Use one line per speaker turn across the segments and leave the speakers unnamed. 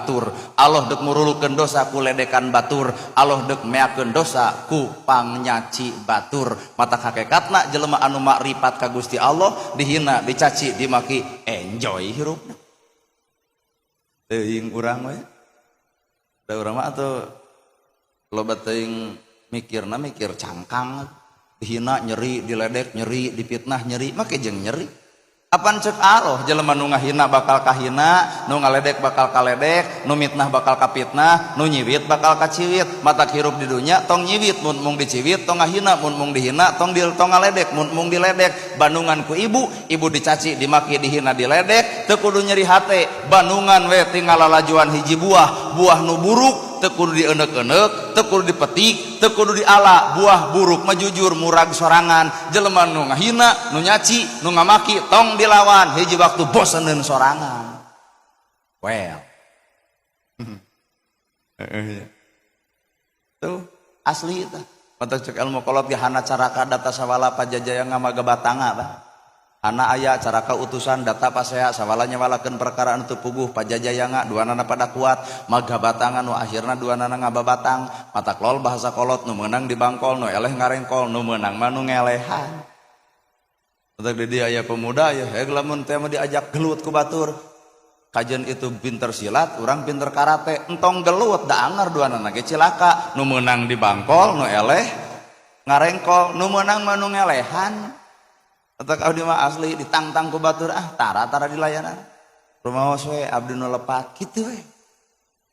Batur. Allah dek murulukeun dosa ku ledekan batur, Allah dek meakeun dosa ku pangnyaci batur. Mata hakikatna jelema anu makrifat ka Gusti Allah dihina, dicaci, dimaki, enjoy hirupna. Teuing urang we da, urang mah atuh loba teuing mikirna, mikir cangkang. Dihina nyeri, diledek nyeri, dipitnah nyeri, make jeung nyeri. Apan cek Allah, jelema nu ngahina bakal kahina, nu ngaledek bakal kaledek, nu mitnah bakal kapitnah, nu nyiwit bakal kaciwit. Mata hirup di dunya tong nyiwit mun mung diciwit, tong ngahina mun mung dihina, tong di tong ngaledek mun mung diledek. Bandungan ku ibu, ibu dicaci, dimaki, dihina, diledek, teu kudu nyeri hate. Bandungan we tinggal lalajuan hiji buah, buah nu buruk teu kudu dieneuk-eneuk, teu kudu dipetik, teu kudu diala. Buah buruk mah jujur murag sorangan. Jelema nu ngahina, nu nyaci, nu ngamaki, tong dilawan, hiji waktu boseneun sorangan. Well, tuh asli tah. Matak cek ilmu kolot ge, hana caraka data sawala pajajaya ngamaga batanga bah. Hana aya caraka utusan data pasea sawala nyawalakeun perkara anu teu puguh pajajayanga, duanana pada kuat maga batangan, nu akhirna duanana ngababatang. Matak lol bahasa kolot, nu meunang di bangkol, nu eleh ngarengkol, nu meunang mah nu ngelehan. Matak di dieu aya pemuda ya, heg lamun teh mah diajak gelut ku batur, kajian itu pinter silat, urang pinter karate, entong gelut da anger duanana ge cilaka. Nu meunang di bangkol, nu eleh ngarengkol, nu meunang mah nu ngelehan. Matak abdi mah asli ditangtang ku batur, ah, tara tara dilayanan. Rumaos we abdi nu lepat kitu we.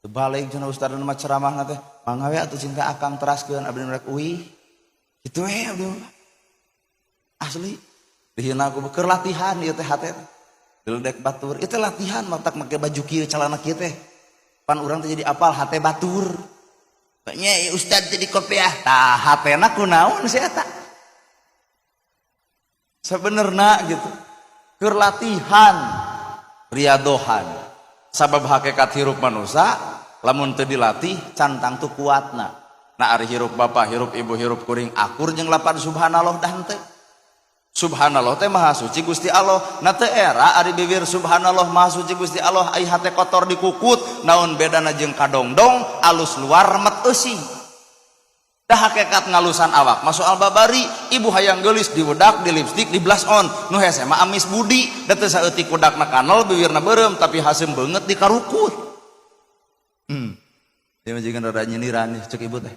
Balik cenah ustaz nu mah ceramahna teh, mangga we atuh cinta akang teraskeun, abdi nu rek uih. Kitu we abdi mah. Asli dihina ku keur latihan ieu teh hate. Diledek batur, itu latihan, matak make baju kieu, celana kieu teh. Pan urang teh jadi apal hate batur. Nya ustaz jadi kopiah, tah hatena kunaon sih eta? Sebenarnya gitu, keur latihan riadohan, sabab hakikat hirup manusia lamun teu dilatih can tangtu kuatna. Nah, ari hirup bapak, hirup ibu, hirup kuring akur jeung lapan subhanallah dah henteu? Subhanallah teh maha suci Gusti Allah. Nah, teu era ari bibir subhanallah maha suci Gusti Allah, ai hate kotor dikukut, naon bedana jeung kadongdong alus luar met eusi? Dah hakikat ngalusan awak masuk babari, ibu hayang geulis, diwedak, di lipstick, di blush on, nu hese mah amis budi da teu saeutik udakna kanal, bibirna beureum, tapi haseum beungeut dikarukut. Dia mah jeung rada nyindiran nih cek ibu teh.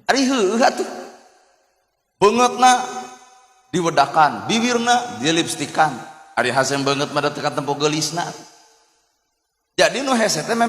Ari heueuh atuh, beungeutna diwedakan, bibirna di lipstikan, ari haseum beungeut mah teu katempo geulisna. Jadi nu hese teh